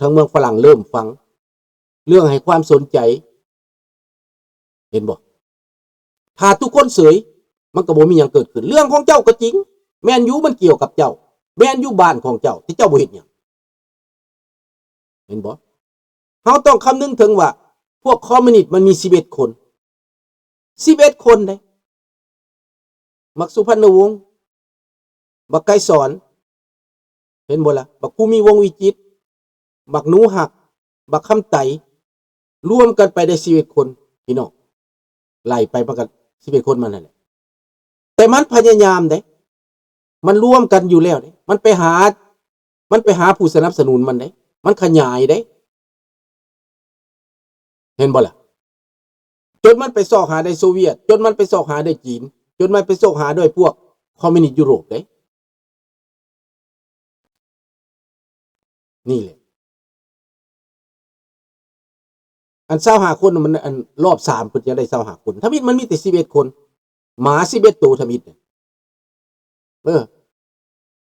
ທາງເມືອງຝຣັ່ງເລີ່ມຟັງ ເລື່ອງໃຫ້ຄວາມສົນໃຈ ເຫັນບໍ່? ຖ້າທຸກຄົນເສີຍ ມັນກໍບໍ່ມີຫຍັງເກີດຂຶ້ນ. ເລື່ອງຂອງເຈົ້າກໍຈິງ, ແມ່ນຢູ່ ມັນກ່ຽວກັບເຈົ້າ, ແມ່ນຢູ່ ບ້ານຂອງເຈົ້າ, ແຕ່ເຈົ້າບໍ່ເຮັດຫຍັງ. ເຫັນບໍ່? ເຮົາຕ້ອງຄຳນຶງເຖິງວ່າ ພວກຄອມມິວນິດມັນມີສິບເອັດຄົນ, ສິບເອັດຄົນເດ້. ບັກສຸພັນນະວົງ, ບັກໄກສອນ, ເຫັນບໍ່ລະ? ບັກພູມີ ວົງວິຈິດ, ບັກໜູຮັກ, ບັກຄຳໄຕ, ລວມກັນໄປໄດ້ສິບເອັດຄົນ ພີ່ນ້ອງ, ໄລ່ໄປມັນກໍສິບເອັດຄົນມັນຫັ້ນແຫຼະ. ແຕ່ມັນພະຍາຍາມເດ້, ມັນລວມກັນຢູ່ແລ້ວເດ້, ມັນໄປຫາ ມັນໄປຫາຜູ້ສະໜັບສະໜູນມັນເດ້, ມັນຂະຫຍາຍເດ້. ເຫັນບໍ່ລະ? ຈົນມັນໄປຊອກຫາໄດ້ໂຊວຽດ, ຈົນມັນໄປຊອກຫາໄດ້ຈີນ, ຈົນມັນໄປຊອກຫາໄດ້ພວກຄອມມິວນິດຢູໂຣບເດ້. ນີ້ແຫຼະ ອັນຊາວຫ້າຄົນມັນ ອັນລອບສາມເພິ່ນຈະໄດ້ຊາວຫ້າຄົນ, ທຳອິດມັນມີແຕ່ສິບເອັດຄົນ, ໝາສິບເອັດໂຕທຳອິດ. ເອີ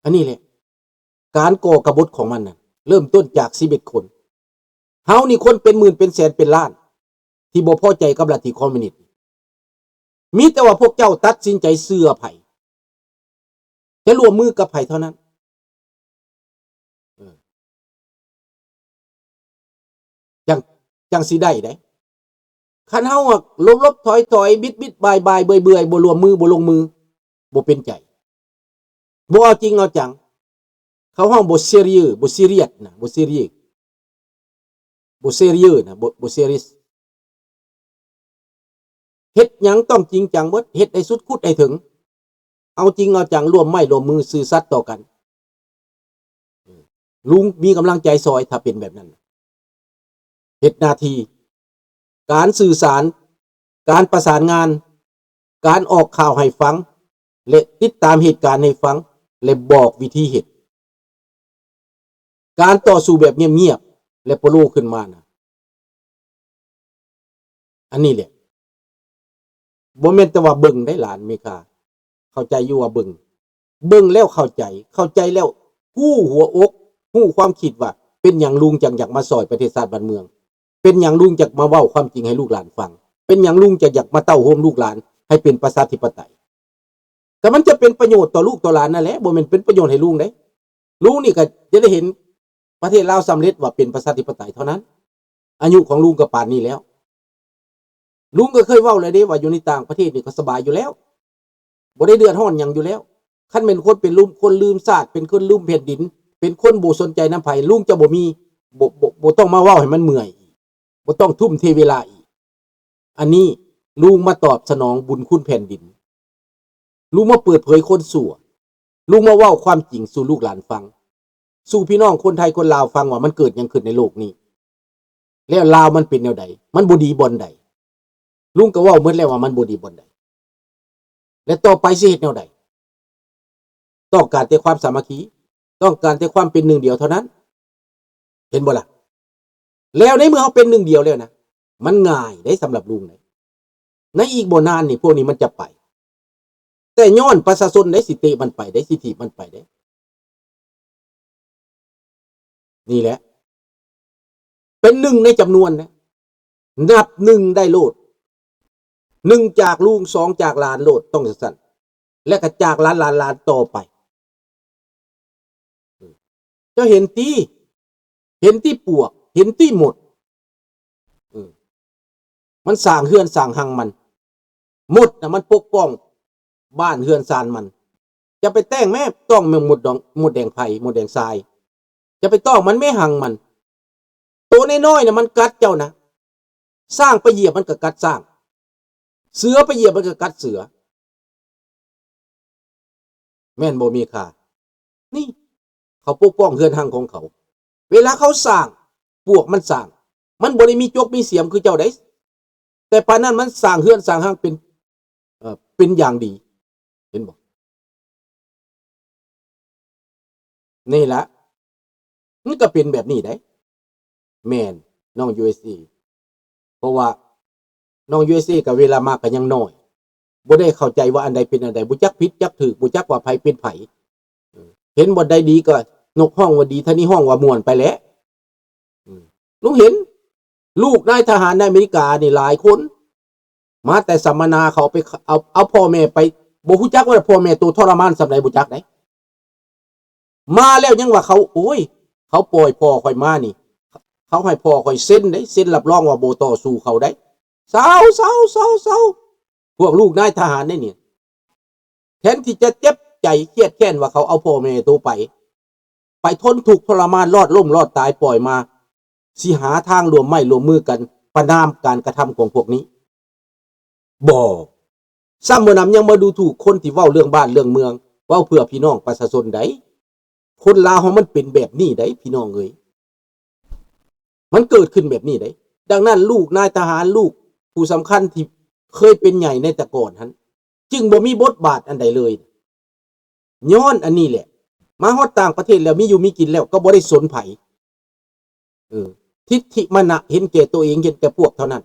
ອັນນີ້ແຫຼະ ການກໍ່ກະບົດຂອງມັນນະ ເລີ່ມຕົ້ນຈາກສິບເອັດຄົນ. ເຮົານີ້ຄົນເປັນໝື່ນເປັນແສນເປັນລ້ານ ທີ່ບໍ່ພໍໃຈກັບລັດທິຄອມມິວນິດ, ມີແຕ່ວ່າພວກເຈົ້າຕັດສິນໃຈເຊື່ອໃຜ, ຈະຮ່ວມມືກັບໃຜເທົ່ານັ້ນ. ເອີ ຈັ່ງ ຈັ່ງຊິໄດ້ເດ້. ຄັນເຮົາອະຫຼົບໆຖອຍໆ ບິດໆບາຍໆເບື່ອຍໆ ບໍ່ຮ່ວມມື ບໍ່ລົງມື ບໍ່ເປັນໃຈ ບໍ່ເອົາຈິງເອົາຈັງ, ເຂົາຮ້ອງບໍ່ serious ບໍ່ serious ນະ ບໍ່ serious ບໍ່ serious ນະ ບໍ່ serious. ເຮັດຫຍັງຕ້ອງຈິງຈັງເບິດ, ເຮັດໃຫ້ສຸດຂຸດໃຫ້ເຖິງ, ເອົາຈິງເອົາຈັງ, ຮ່ວມໄມ້ຮ່ວມມື, ຊື່ສັດຕໍ່ກັນ. ເອີ ລຸງມີກຳລັງໃຈຊ່ອຍ ຖ້າເປັນແບບນັ້ນ, ເຮັດໜ້າທີ່ ການສື່ສານ, ການປະສານງານ, ການອອກຂ່າວໃຫ້ຟັງ ແລະ ຕິດຕາມເຫດການໃຫ້ຟັງ ແລະ ບອກວິທີເຮັດ. ການຕໍ່ສູ້ແບບງຽບໆ ແລະ ໂປໂລຂຶ້ນມານະ. ອັນນີ້ແຫຼະ ບໍ່ແມ່ນແຕ່ວ່າເບິ່ງໄດ້ຫຼານເມກາ, ເຂົ້າໃຈຢູ່ວ່າເບິ່ງ, ເບິ່ງແລ້ວເຂົ້າໃຈ, ເຂົ້າໃຈແລ້ວຮູ້ຫົວອົກ, ຮູ້ຄວາມຄິດວ່າເປັນຫຍັງລຸງຈັ່ງຢາກມາຊ່ອຍປະເທດຊາດບ້ານເມືອງ, ເປັນຫຍັງລຸງຈັກມາເວົ້າຄວາມຈິງໃຫ້ລູກຫຼານຟັງ, ເປັນຫຍັງລຸງຈະຢາກມາເຕົ້າໂຮມລູກຫຼານໃຫ້ເປັນປະຊາທິປະໄຕ. ກໍມັນຈະເປັນປະໂຫຍດຕໍ່ລູກຕໍ່ຫຼານນັ້ນແຫຼະ, ບໍ່ແມ່ນເປັນປະໂຫຍດໃຫ້ລຸງເດ້. ລຸງນີ້ກໍຈະໄດ້ເຫັນປະເທດລາວສຳເລັດວ່າເປັນປະຊາທິປະໄຕເທົ່ານັ້ນ. ອາຍຸຂອງລຸງກໍປານນີ້ແລ້ວ. ລຸງກໍເຄີຍເວົ້າແລ້ວເດ້ວ່າຢູ່ໃນຕ່າງປະເທດນີ້ກໍສະບາຍຢູ່ແລ້ວ, ບໍ່ໄດ້ເດືອດຮ້ອນຫຍັງຢູ່ແລ້ວ. ຄັນແມ່ນຄົນເປັນລຸມ ຄົນລືມຊາດ, ເປັນຄົນລືມແຜ່ນດິນ, ເປັນຄົນບໍ່ສົນໃຈນຳໃຜ, ລຸງຈະບໍ່ມີ, ບໍ່, ບໍ່, ບໍ່ຕ້ອງມາເວົ້າໃຫ້ມັນເມື່ອຍອີກ, ບໍ່ຕ້ອງທຸ່ມເທເວລາອີກ. ອັນນີ້ລຸງມາຕອບສະໜອງບຸນຄຸນແຜ່ນດິນ. ລຸງມາເປີດເຜີຍຄົນຊົ່ວ. ລຸງມາເວົ້າຄວາມຈິງສູ່ລູກຫຼານຟັງ, ສູ່ພີ່ນ້ອງຄົນໄທຄົນລາວຟັງວ່າມັນເກີດຫຍັງຂຶ້ນໃນໂລກນີ້ ແລ້ວລາວມັນເປັນແນວໃດ, ມັນບໍ່ດີບ່ອນໃດ. ລຸງກໍເວົ້າໝົດແລ້ວວ່າມັນບໍ່ດີບ່ອນໃດ. ແລະ ຕໍ່ໄປຊິເຮັດແນວໃດ? ຕ້ອງການແຕ່ຄວາມສາມັກຄີ, ຕ້ອງການແຕ່ຄວາມເປັນໜຶ່ງດຽວເທົ່ານັ້ນ. ເຫັນບໍ່ລະ? ແລ້ວໃນເມື່ອເຮົາເປັນໜຶ່ງດຽວແລ້ວນະ, ມັນງ່າຍເດ້ສຳລັບລຸງເດ້. ໃນອີກບໍ່ນານນີ້ ພວກນີ້ມັນຈະໄປ. ແຕ່ຍ້ອນປະຊາຊົນໃດ໋ຊິເຕະມັນໄປເດ້, ຊິຖີບມັນໄປເດ້. ນີ້ແຫຼະ ເປັນໜຶ່ງໃນຈຳນວນນະ, ນັບໜຶ່ງໄດ້ໂລດ, ໜຶ່ງຈາກລຸງ, ສອງຈາກຫຼານໂລດ, ຕ້ອງຈັ່ງຊັ້ນ, ແລະ ກໍຈາກຫຼານ, ຫຼານ, ຫຼານຕໍ່ໄປ. ເຈົ້າເຫັນຕິ, ເຫັນຕິປວກ, ເຫັນຕິມົດ. ເອີ ມັນສ້າງເຮືອນສ້າງຮັງມັນ. ມົດນະ ມັນປົກປ້ອງບ້ານເຮືອນຊານມັນ. ຈະໄປແຕ້ງແມ້ ຕ້ອງແມ່ນມົດດອງ, ມົດແດງໄຟ, ມົດແດງຊາຍ. ຈະໄປຕ້ອງມັນແມ້ ຮັງມັນ. ໂຕນ້ອຍໆນະ ມັນກັດເຈົ້ານະ. ຊ້າງໄປຢຽບມັນກໍກັດຊ້າງ. ເສືອໄປຢຽບມັນກໍກັດເສືອ. ແມ່ນບໍ່ ເມຄາ? ນີ້ ເຂົາປົກປ້ອງເຮືອນຮັງຂອງເຂົາ. ເວລາເຂົາສ້າງ, ປວກມັນສ້າງ, ມັນບໍ່ໄດ້ມີຈົກມີສຽມຄືເຈົ້າໃດ. ແຕ່ປານນັ້ນມັນສ້າງເຮືອນສ້າງຮັງເປັນ, ເອີ, ເປັນຢ່າງດີ. ເຫັນບໍ່? ນີ້ລະ ມັນກໍເປັນແບບນີ້ໄດ໋. ແມ່ນ ນ້ອງ ຢູເອສເອ ເພາະວ່ານ້ອງ ຢູເອສເອ ກໍເວລາມາກໍຍັງນ້ອຍ, ບໍ່ໄດ້ເຂົ້າໃຈວ່າອັນໃດເປັນອັນໃດ, ບໍ່ຈັກຜິດຈັກຖືກ, ບໍ່ຈັກວ່າໃຜເປັນໃຜ. ເອີ, ເຫັນບ່ອນໃດດີກໍນົກຮ້ອງວ່າດີ, ທາງນີ້ຮ້ອງວ່າມ່ວນໄປແຫຼະ. ລຸງເຫັນລູກນາຍທະຫານໃນອາເມລິການີ້ຫຼາຍຄົນ ມາແຕ່ສຳມະນາ ເຂົາໄປເອົາ ເອົາພໍ່ແມ່ໄປ ບໍ່ຮູ້ຈັກວ່າພໍ່ແມ່ໂຕທໍລະມານສ່ຳໃດ ບໍ່ຈັກໃດ. ມາແລ້ວຍັງວ່າເຂົາ ໂອ້ຍ ເຂົາປ່ອຍພໍ່ຂ້ອຍມານີ້ ເຂົາໃຫ້ພໍ່ຂ້ອຍເຊັນເດ້ ເຊັນຮັບຮອງວ່າບໍ່ຕໍ່ສູ້ເຂົາໃດ. ເຊົາ ເຊົາ ເຊົາ ເຊົາ ພວກລູກນາຍທະຫານໃດນີ້ ແທນທີ່ຈະເຈັບໃຈຄຽດແຄ້ນວ່າເຂົາເອົາພໍ່ແມ່ໂຕໄປ ໄປທົນທຸກທໍລະມານ ລອດລົ້ມລອດຕາຍ ປ່ອຍມາ ຊິຫາທາງຮ່ວມໄມ້ຮ່ວມມືກັນປະນາມການກະທຳຂອງພວກນີ້? ບໍ່. ຊ້ຳບໍ່ໜຳຍັງມາດູຖູກຄົນທີ່ເວົ້າເລື່ອງບ້ານເລື່ອງເມືອງ ເວົ້າເພື່ອພີ່ນ້ອງປະຊາຊົນໃດ. ຄົນລາວເຮົາມັນເປັນແບບນີ້ໃດ໋ ພີ່ນ້ອງເອີຍ. ມັນເກີດຂຶ້ນແບບນີ້ເດ້. ດັ່ງນັ້ນ ລູກນາຍທະຫານ ລູກຜູ້ສຳຄັນທີ່ເຄີຍເປັນໃຫຍ່ໃນແຕ່ກ່ອນຫັ້ນ ຈຶ່ງບໍ່ມີບົດບາດອັນໃດເລີຍ. ຍ້ອນອັນນີ້ແຫຼະ ມາຮອດຕ່າງປະເທດແລ້ວ ມີຢູ່ມີກິນແລ້ວ ກໍບໍ່ໄດ້ສົນໃຜ. ເອີ ທິດຖິມານະ ເຫັນແກ່ໂຕເອງ ເຫັນແກ່ພວກເທົ່ານັ້ນ.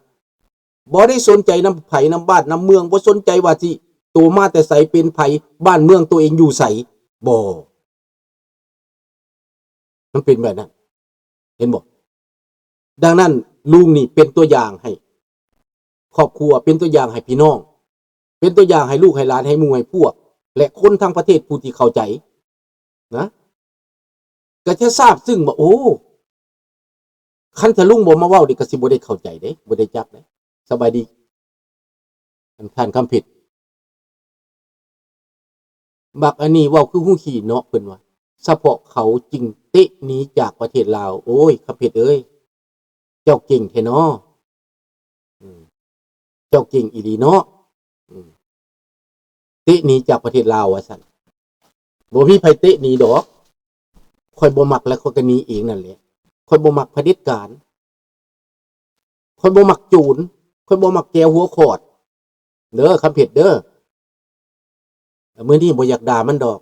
ບໍ່ໄດ້ສົນໃຈນຳໃຜ ນຳບ້ານນຳເມືອງ ບໍ່ສົນໃຈວ່າຊິໂຕມາແຕ່ໃສ ເປັນໃຜ ບ້ານເມືອງໂຕເອງຢູ່ໃສ. ບໍ່. ມັນເປັນແບບນັ້ນ ເຫັນບໍ່? ດັ່ງນັ້ນ ລຸງນີ້ເປັນຕົວຢ່າງໃຫ້ຄອບຄົວ ເປັນຕົວຢ່າງໃຫ້ພີ່ນ້ອງ ເປັນຕົວຢ່າງໃຫ້ລູກໃຫ້ຫຼານ ໃຫ້ໝູ່ໃຫ້ພວກ ແລະ ຄົນທັງປະເທດຜູ້ທີ່ເຂົ້າໃຈນະ ກໍຈະຊາບຊຶ້ງວ່າ ໂອ້ ຄັນຖ້າລຸງບໍ່ມາເວົ້ານີ້ ກໍຊິບໍ່ໄດ້ເຂົ້າໃຈເດ້ ບໍ່ໄດ້ຈັກເດ້. ສະບາຍດີ ອັນທ່ານຄຳເພັດ ບັກອັນນີ້ເວົ້າຄືຫູຂີ້ເນາະ ເພິ່ນວ່າ ສະເພາະເຂົາຈຶ່ງເຕະໜີຈາກປະເທດລາວ. ໂອ້ຍ ຄຳເພັດເອີຍ ເຈົ້າເກັ່ງແທ້ເນາະ ອືມ ເຈົ້າເກັ່ງອີ່ຫຼີເນາະ ອືມ ເຕະໜີຈາກປະເທດລາວວ່າຊັ້ນ. ບໍ່ມີໃຜເຕະໜີດອກ ຂ້ອຍບໍ່ມັກແລ້ວ ຂ້ອຍກໍໜີເອງນັ້ນແຫຼະ. ຂ້ອຍບໍ່ມັກຜະເດັດການ ຂ້ອຍບໍ່ມັກໂຈນ ຂ້ອຍບໍ່ມັກແກວຫົວຂອດເດີ ຄຳເພັດເດີ. ມື້ນີ້ບໍ່ຢາກດ່າມັນດອກ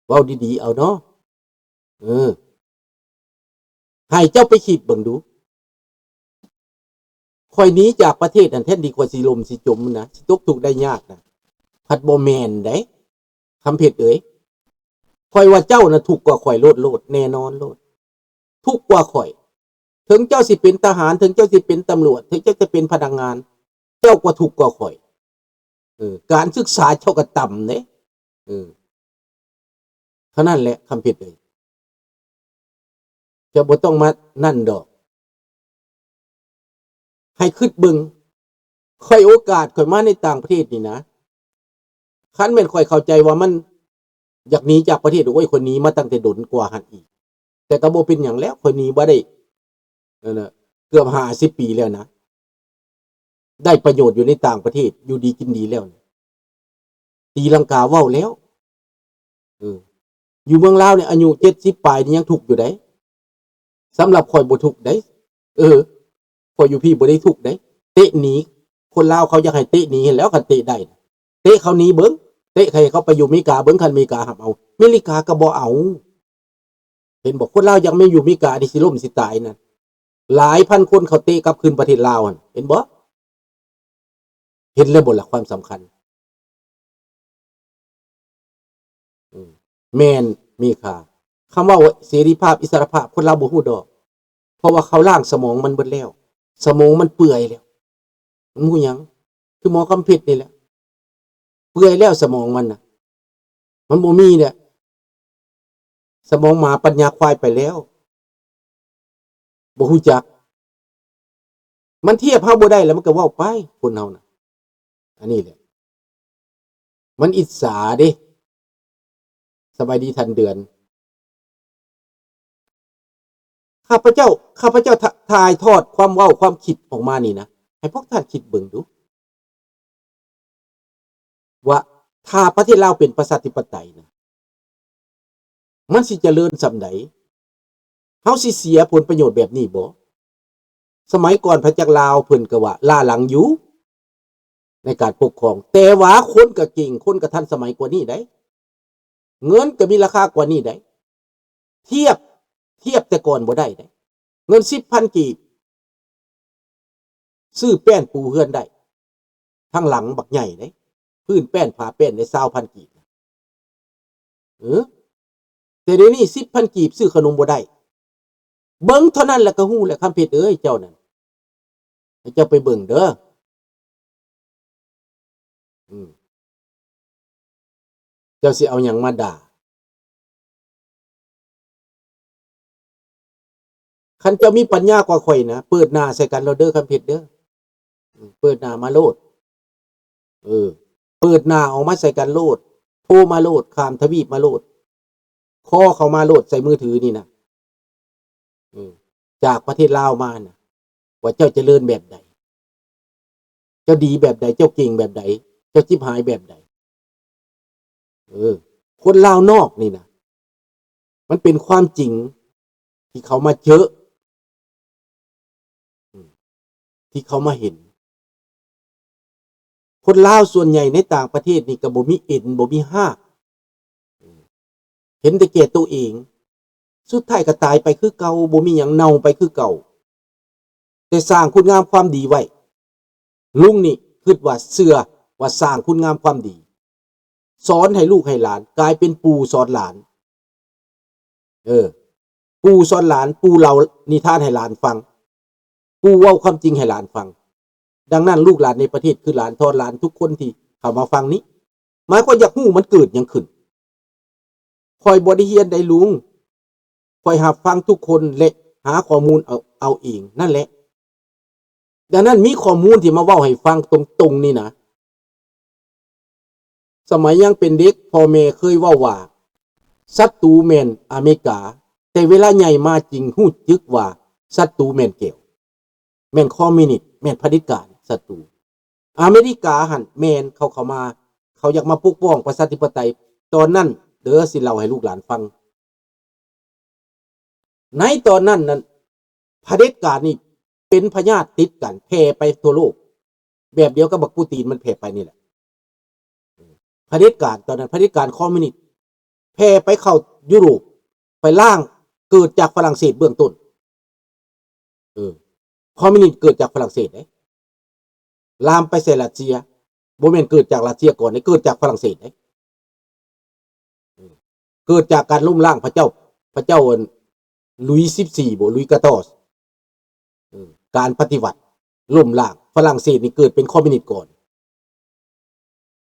ເວົ້າດີໆ ເອົາເນາະ ເອີ ໃຫ້ເຈົ້າໄປຄິດເບິ່ງດູ ຂ້ອຍໜີຈາກປະເທດຫັ້ນ ແທນທີ່ຂ້ອຍຊິລົ້ມຊິຈົມນະ ຊິຕົກທຸກໄດ້ຍາກນະ ພັດບໍ່ແມ່ນໃດ໋ ຄຳເພັດເອີຍ. ຂ້ອຍວ່າເຈົ້ານະທຸກກວ່າຂ້ອຍໂລດໆ ແນ່ນອນໂລດ ທຸກກວ່າຂ້ອຍ. ເຖິງເຈົ້າຊິເປັນທະຫານ ເຖິງເຈົ້າຊິເປັນຕຳຫຼວດ ເຖິງເຈົ້າຈະເປັນພະນັກງານ ເຈົ້າກໍທຸກກວ່າຂ້ອຍ. ເອີ ການສຶກສາເຈົ້າກໍຕ່ຳເດ້. ເອີ ເທົ່ານັ້ນແຫຼະ ຄຳເພັດເອີຍ ເຈົ້າບໍ່ຕ້ອງມານັ້ນດອກ. ໃຫ້ຄິດເບິ່ງ ຂ້ອຍໂອກາດຂ້ອຍມາໃນຕ່າງປະເທດນີ້ນະ ຄັນແມ່ນຂ້ອຍເຂົ້າໃຈວ່າມັນຢາກໜີຈາກປະເທດ ໂອ້ຍ ຂ້ອຍໜີມາຕັ້ງແຕ່ດົນກວ່າຫັ້ນອີກ ແຕ່ກໍບໍ່ເປັນຫຍັງແລ້ວ ຂ້ອຍໜີມາໄດ້ ນັ້ນນະ ເກືອບຫ້າສິບປີແລ້ວນະ ໄດ້ປະໂຫຍດຢູ່ໃນຕ່າງປະເທດ ຢູ່ດີກິນດີແລ້ວ ຕີລັງກາເວົ້າແລ້ວ. ເອີ ຢູ່ເມືອງລາວນີ້ ອາຍຸເຈັດສິບປາຍນີ້ຍັງທຸກຢູ່ໃດ໋ ສຳລັບຂ້ອຍບໍ່ທຸກໃດ໋. ເອີ ຂ້ອຍຢູ່ພີ້ບໍ່ໄດ້ທຸກໃດ໋ ເຕະໜີ. ຄົນລາວເຂົາຢາກໃຫ້ເຕະໜີຫັ້ນແຫຼ້ວ ຄັນເຕະໄດ້ ເຕະເຂົາໜີເບິ່ງ ເຕະໃຫ້ເຂົາໄປຢູ່ເມກາເບິ່ງ ຄັນເມກາຮັບເອົາ ເມລິກາກໍບໍ່ເອົາ. ເຫັນບໍ່? ຄົນລາວຢາກມາຢູ່ເມການີ້ ຊິລົ້ມຊິຕາຍນະ ຫຼາຍພັນຄົນເຂົາເຕະກັບຄືນປະເທດລາວຫັ້ນ ເຫັນບໍ່? ເຫັນແລ້ວບໍ່ລະຄວາມສຳຄັນ? ອືມ ແມ່ນມີຄ່າ. ຄຳເວົ້າເສລີພາບ ອິດສະຫຼະພາບ ຄົນລາວບໍ່ຮູ້ດອກ ເພາະວ່າເຂົາລ້າງສະໝອງມັນເບິດແລ້ວ ສະໝອງມັນເປື່ອຍແລ້ວ. ມັນຮູ້ຫຍັງ? ຄືໝໍຄຳເພັດນີ້ແຫຼະ ເປື່ອຍແລ້ວສະໝອງມັນນະ ມັນບໍ່ມີແລ້ວ. ສະໝອງໝາປັນຍາຄວາຍໄປແລ້ວ ບໍ່ຮູ້ຈັກ. ມັນທຽບເຮົາບໍ່ໄດ້ແລ້ວ ມັນກໍເວົ້າໄປ ຄົນເຮົານະ. ອັນນີ້ແຫຼະ ມັນອິດສາເດ້. ສະບາຍດີທ່ານເດືອນ. ຂ້າພະເຈົ້າ ຂ້າພະເຈົ້າ ຖ່າ ຖ່າຍທອດຄວາມເວົ້າຄວາມຄິດອອກມານີ້ນະ ໃຫ້ພວກທ່ານຄິດເບິ່ງດູ ວ່າຖ້າປະເທດລາວເປັນປະຊາທິປະໄຕນະ ມັນຊິຈະເລີນສ່ຳໃດ? ເຮົາຊິເສຍຜົນປະໂຫຍດແບບນີ້ບໍ່? ສະໄໝກ່ອນພະຈັກລາວເພິ່ນກໍວ່າລ້າຫຼັງຢູ່ໃນການປົກຄອງ ແຕ່ວ່າຄົນກໍເກັ່ງ ຄົນກໍທັນສະໄໝກວ່ານີ້ໃດ໋ ເງິນກໍມີລາຄາກວ່ານີ້ໃດ໋ ທຽບ ທຽບແຕ່ກ່ອນບໍ່ໄດ້ໃດ໋. ເງິນສິບພັນກີບ ຊື້ແປ້ນປູເຮືອນໄດ້ ທັງຫຼັງບັກໃຫຍ່ເດ້ ພື້ນແປ້ນ ຝາແປ້ນໄດ້ຊາວພັນກີບ. ເອີ ແຕ່ດຽວນີ້ສິບພັນກີບຊື້ຂະໜົມບໍ່ໄດ້ ເບິ່ງເທົ່ານັ້ນແຫຼະກໍຮູ້ແຫຼະ ຄຳເພັດເອີຍ ເຈົ້ານັ້ນ ໃຫ້ເຈົ້າໄປເບິ່ງເດີ. ອືມ ເຈົ້າຊິເອົາຫຍັງມາດ່າ? ຄັນເຈົ້າມີປັນຍາກວ່າຂ້ອຍນະ ເປີດໜ້າໃສ່ກັນໂລດເດີ ຄຳເພັດເດີ. ອືມ ເປີດໜ້າມາໂລດ. ເອີ ເປີດໜ້າອອກມາໃສ່ກັນໂລດ, ໂທມາໂລດ, ຂ້າມທະວີບມາໂລດ, ຄໍເຂົ້າມາໂລດໃສ່ມືຖືນີ້ນະ. ເອີ ຈາກປະເທດລາວມານະ ວ່າເຈົ້າຈະເລີນແບບໃດ? ເຈົ້າດີແບບໃດ? ເຈົ້າເກັ່ງແບບໃດ? ເຈົ້າຈິບຫາຍແບບໃດ? ເອີ ຄົນລາວນອກນີ້ນະ ມັນເປັນຄວາມຈິງທີ່ເຂົາມາເຈີ ອືມ ທີ່ເຂົາມາເຫັນ. ຄົນລາວສ່ວນໃຫຍ່ໃນຕ່າງປະເທດນີ້ກໍບໍ່ມີເອັນ ບໍ່ມີຮາກ ເຫັນແຕ່ແກ່ໂຕເອງ ສຸດທ້າຍກໍຕາຍໄປຄືເກົ່າ ບໍ່ມີຫຍັງ ເນົ່າໄປຄືເກົ່າ ແຕ່ສ້າງຄຸນງາມຄວາມດີໄວ້. ລຸງນີ້ຄິດວ່າ ເຊື່ອວ່າສ້າງຄຸນງາມຄວາມດີ ສອນໃຫ້ລູກໃຫ້ຫຼານ ກາຍເປັນປູ່ສອນຫຼານ. ເອີ ປູ່ສອນຫຼານ, ປູ່ເລົ່ານິທານໃຫ້ຫຼານຟັງ, ປູ່ເວົ້າຄວາມຈິງໃຫ້ຫຼານຟັງ. ດັ່ງນັ້ນ ລູກຫຼານໃນປະເທດ ຄືຫຼານທອດຫຼານທຸກຄົນທີ່ເຂົ້າມາຟັງນີ້ ໝາຍຄວາມຢາກຮູ້ມັນເກີດຫຍັງຂຶ້ນ. ຂ້ອຍບໍ່ໄດ້ຮຽນໃດລຸງ, ຂ້ອຍຮັບຟັງທຸກຄົນ ແລະ ຫາຂໍ້ມູນເອົາ ເອົາເອງນັ້ນແຫຼະ. ດັ່ງນັ້ນ ມີຂໍ້ມູນທີ່ມາເວົ້າໃຫ້ຟັງຕົງໆນີ້ນະ. ສະໄໝຍັງເປັນເດັກ ພໍ່ແມ່ເຄີຍເວົ້າວ່າ ສັດຕູແມ່ນອາເມລິກາ, ແຕ່ເວລາໃຫຍ່ມາຈຶ່ງຮູ້ສຶກວ່າ ສັດຕູແມ່ນແກວ, ແມ່ນຄອມມິວນິດ, ແມ່ນຜະເດັດການສັດຕູ. ອາເມລິກາຫັ້ນແມ່ນເຂົາເຂົ້າມາ, ເຂົາຢາກມາປົກປ້ອງປະຊາທິປະໄຕ. ຕອນນັ້ນເດີ ຊິເລົ່າໃຫ້ລູກຫຼານຟັງ. ໃນຕອນນັ້ນນັ້ນ ຜະເດັດການນີ້ເປັນພະຍາດຕິດກັນ ແຜ່ໄປທົ່ວໂລກ ແບບດຽວກັບບັກປູຕີນມັນແຜ່ໄປນີ້ແຫຼະ. ຜະເດັດການຕອນນັ້ນ ຜະເດັດການຄອມມິວນິດ ແຜ່ໄປເຂົ້າຢູໂຣບ ໄປລ້າງ ເກີດຈາກຝຣັ່ງເສດເບື້ອງຕົ້ນ. ເອີ ຄອມມິວນິດເກີດຈາກຝຣັ່ງເສດເດ້. ລາມໄປໃສ່ຣັດເຊຍ, ບໍ່ແມ່ນເກີດຈາກຣັດເຊຍກ່ອນເດ້, ເກີດຈາກຝຣັ່ງເສດເດ້. ເອີ ເກີດຈາກການລົ້ມລ້າງພະເຈົ້າ, ພະເຈົ້າອັນ ລຸຍສິບສີ່ບໍ, ລຸຍກາໂຕສ. ເອີ ການປະຕິວັດລົ້ມລ້າງ, ຝຣັ່ງເສດນີ້ເກີດເປັນຄອມມິວນິດກ່ອນ.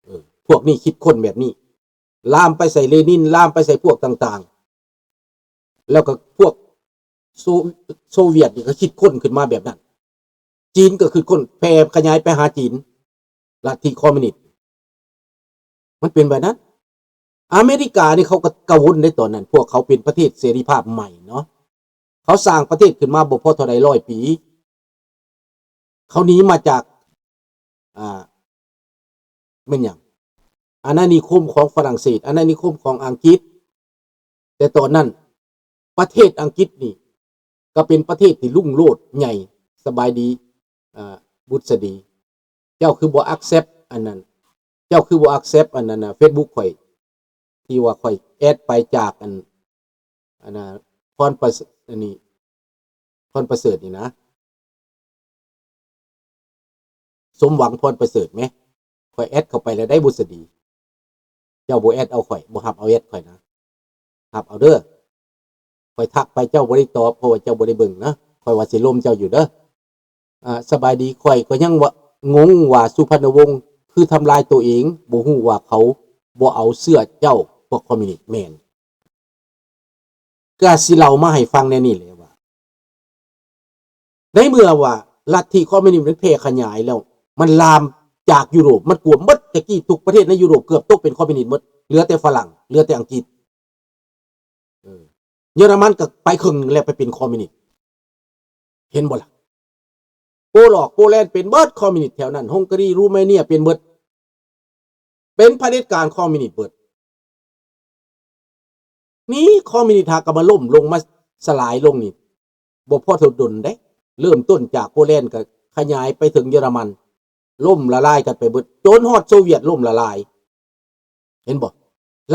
ເອີ ພວກນີ້ຄິດຄົ້ນແບບນີ້, ລາມໄປໃສ່ເລນິນ, ລາມໄປໃສ່ພວກຕ່າງໆ. ແລ້ວກໍພວກໂຊ ໂຊວຽດນີ້ກໍຄິດຄົ້ນຂຶ້ນມາແບບນັ້ນ. ຈີນກໍຄິດຄົ້ນ ແຜ່ຂະຫຍາຍໄປຫາຈີນ, ລັດທິຄອມມິວນິດ ມັນເປັນແບບນັ້ນ. ອາເມລິການີ້ເຂົາກໍກັງວົນໃນຕອນນັ້ນ, ພວກເຂົາເປັນປະເທດເສລີພາບໃໝ່ເນາະ, ເຂົາສ້າງປະເທດຂຶ້ນມາບໍ່ພໍເທົ່າໃດຮ້ອຍປີ. ເຂົາໜີມາຈາກ ອ່າ ແມ່ນຫຍັງ ອານານິຄົມຂອງຝຣັ່ງເສດ, ອານານິຄົມຂອງອັງກິດ. ແຕ່ຕອນນັ້ນປະເທດອັງກິດນີ້ກໍເປັນປະເທດທີ່ລຸ້ງໂລດໃຫຍ່. ສະບາຍດີ ອ່າ ບຸດສະດີ, ເຈົ້າຄືບໍ່ accept ອັນນັ້ນ, ເຈົ້າຄືບໍ່ accept ອັນນັ້ນນະ Facebook ຂ້ອຍ ທີ່ວ່າຂ້ອຍແອດໄປຈາກອັນ ອັນນ່າ ພອນປະເສີດ ອັນນີ້ ພອນປະເສີດນີ້ນະ ສົມຫວັງ ພອນປະເສີດແມ. ຂ້ອຍແອດເຂົ້າໄປແລ້ວໄດ້ ບຸດສະດີ. ເຈົ້າບໍ່ແອດເອົາຂ້ອຍ, ບໍ່ຮັບເອົາແອດຂ້ອຍນະ, ຮັບເອົາເດີ. ຂ້ອຍທັກໄປເຈົ້າບໍ່ໄດ້ຕອບ ເພາະວ່າເຈົ້າບໍ່ໄດ້ເບິ່ງນະ. ຂ້ອຍວ່າຊິລົມເຈົ້າຢູ່ເດີ. ອ່າ ສະບາຍດີ. ຂ້ອຍກໍຍັງວ່າ ງົງວ່າສຸພັນນະວົງຄືທຳລາຍໂຕເອງ, ບໍ່ຮູ້ວ່າເຂົາບໍ່ເອົາເຊື້ອເຈົ້າ ພວກຄອມມິວນິດ. ແມ່ນ. ກະຊິເລົ່າມາໃຫ້ຟັງແນວນີ້ແຫຼະວ່າ ໃນເມື່ອວ່າລັດທິຄອມມິວນິດມັນແຜ່ຂະຫຍາຍແລ້ວ ມັນລາມຈາກຢູໂຣບ, ມັນກວມໝົດ. ແຕ່ກີ້ທຸກປະເທດໃນຢູໂຣບເກືອບຕົກເປັນຄອມມິວນິດໝົດ, ເຫຼືອແຕ່ຝຣັ່ງ, ເຫຼືອແຕ່ອັງກິດ. ເອີ ເຢຍລະມັນກໍໄປເຄິ່ງໜຶ່ງແລ້ວ ໄປເປັນຄອມມິວນິດ. ເຫັນບໍ່ລະ? ໂປລອກ ໂປແລນເປັນເບິດຄອມມິວນິດແຖວນັ້ນ, ຮົງກາຣີ ຣູມາເນຍເປັນເບິດ, ເປັນຜະເດັດການຄອມມິວນິດເບິດ. ນີ້ຄອມມິວນິດຫາກໍມາລົ້ມລົງ ມາສະຫຼາຍລົງນີ້ ບໍ່ພໍດົນເດ້. ເລີ່ມຕົ້ນຈາກໂປແລນ ກໍຂະຫຍາຍໄປເຖິງເຢຍລະມັນ, ລົ້ມລະລາຍກັນໄປເບິດ ຈົນຮອດໂຊວຽດລົ້ມລະລາຍ. ເຫັນບໍ່?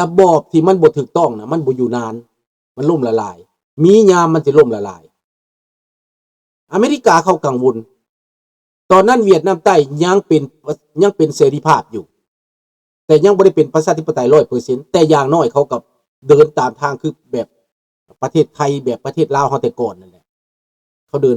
ລະບອບທີ່ມັນບໍ່ຖືກຕ້ອງນະ ມັນບໍ່ຢູ່ນານ, ມັນລົ້ມລະລາຍ, ມີຍາມມັນຊິລົ້ມລະລາຍ. ອາເມລິກາເຂົາກັງວົນ. ຕອນນັ້ນຫວຽດນາມໃຕ້ຍັງເປັນ ຍັງເປັນເສລີພາບຢູ່, ແຕ່ຍັງບໍ່ໄດ້ເປັນປະຊາທິປະໄຕຮ້ອຍເປີເຊັນ, ແຕ່ຢ່າງໜ້ອຍເຂົາກໍເດີນຕາມທາງຄືແບບປະເທດໄທ, ແບບປະເທດລາວເຮົາແຕ່ກ່ອນນັ້ນແຫຼະ. ເຂົາເດີນ